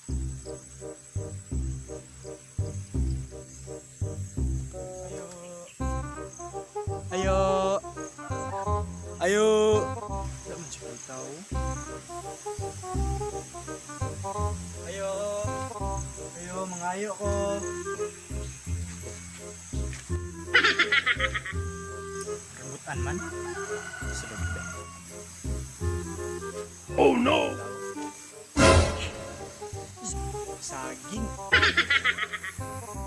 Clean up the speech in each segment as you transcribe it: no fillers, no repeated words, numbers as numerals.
Ayo. Ayo. Ayo. Wala man siya tao. Ayo. Ayo, mga ayo ko. Rambutan man. Sa gabi. Oh no! Saging.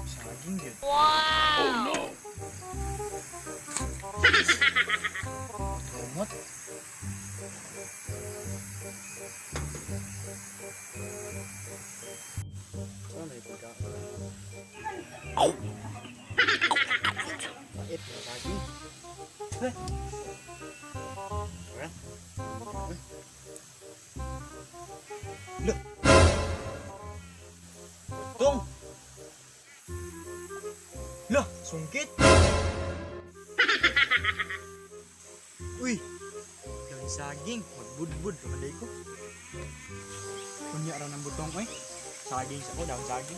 Saging yun. Oh no! Rumot. Saan may pagkain? Pait na saging. Eh. Tara. Lah. Butong. Lah, sungkit. Uy, daun saging, magbudbud raman ko. Kunya ra ng butong oy. Saging sa ko, daun saging.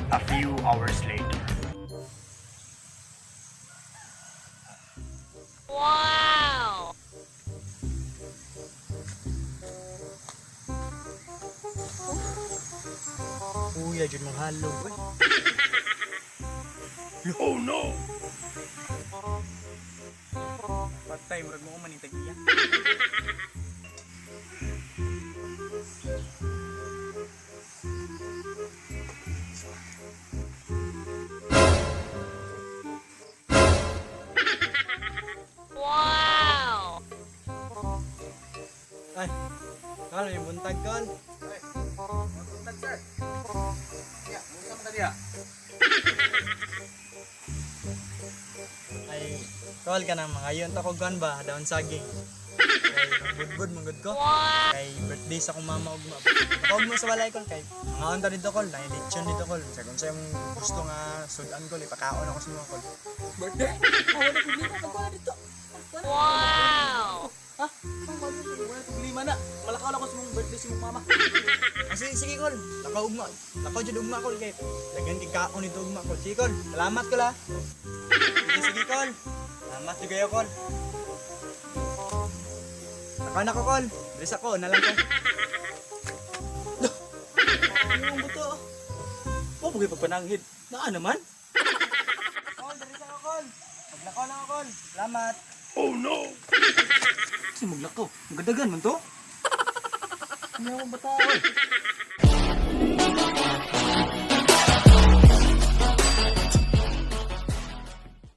A few hours later. Kuya, jud mong halog oy. Oh no! Patay, murag mo ko maning tag-iya. Wow! Ay, kal, may buntag kal. Ay, magbuntag, sir. Ya, unsa man ta diha? Ay, kal ka nang mga yun. Tako gan ba, daun saging. Kay magbudbud, manggod ko. Kay birthday sa akong mama ug ma. Huwag mo sa balay kol kay mga unta dito kol, na lechon dito kol. Sa kung sa imong gusto nga sudan kol, ipakaon ako sa mga kol. Birthday? Ah, wala problema pagkuha dito. Wow! Ha? Ah, wala problema na. Malakaw lang ko sa mong birthday sa mong mama. Ah, sige, sige kol. Lakaw ugma. Lakaw jud ugma kol kay daghan kay kaon nito ugma kol. Sige kol, salamat kol ha. Sige, sige kol. Salamat jud kayo kol. Lakaw na ko kol. Bilis ako, na lang ko. Ano ang buto? Oh, bagay pagpananghid. Naa naman. Kol, bilis ako kol. Maglakaw lang ako kol. Salamat. Oh no! Kasi maglakaw. Magadagan man to. Ano ang bata? Oy.